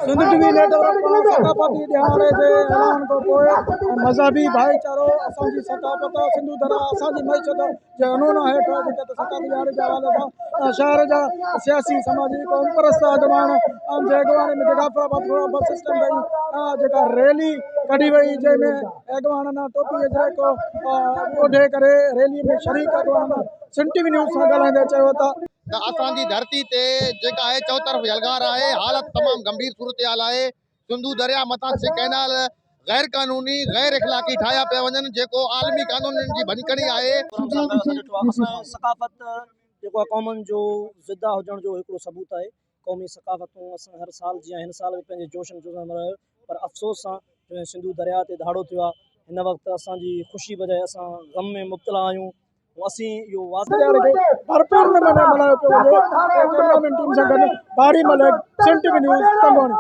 سنڌ ٽي V net work پاران ثقافتي ڏهاڙي جي اعلان کان پوء مذهبي ڀائيچارو اسان جي ثقافت سنڌو درياء اسان جي معيشت جي عنوان هيٺ جيڪا ته ثقافتي ڏهاڙي جي حوالي سان شهر جا سياسي سماجي قومپرست اڳواڻ جي اڳواڻي ۾ جعفرآباد کان بس اسٽينڊ تائين جيڪا ريلي ڪڍي وئي جنهن ۾ اڳواڻن ٽوپي اجرڪ اوڍي ڪري ريلي ۾ شريڪ اڳواڻن سنڌ ٽي وي نيوز سان ڳالهائيندي چيو ته ته اسان جي ڌرتي تي جيڪا آهي چوطرف يلغار آهي، حالت تمام گنڀير صورتحال آهي، سنڌو درياء مٿان ڇھ ڪئنال غير قانوني غير اخلاقي ٺاهيا پيا وڃن جيڪو عالمي قانونن جي ڀڃڪڙي آهي. اسان ڏٺو آهي اسان جي ثقافت جيڪو آهي قومن جو زنده هجڻ جو هڪڙو ثبوت آهي قومي ثقافتون اسان هر سال جيان هن سال به پنهنجي جوش ۽ جذبي سان ملهايو پر افسوس سان جو سنڌو درياء تي ڌاڙو ٿيو آهي هن وقت اسان جي خوشي بجاء اسان غم ۾ مبتلا آهيون اسين اهو واضح ڏياري کي ڀرپور نموني ملهايو پيو وڃي ڪئميرا مين ٽيم سان گڏ Bari Malik Sindh T V news Tangwani.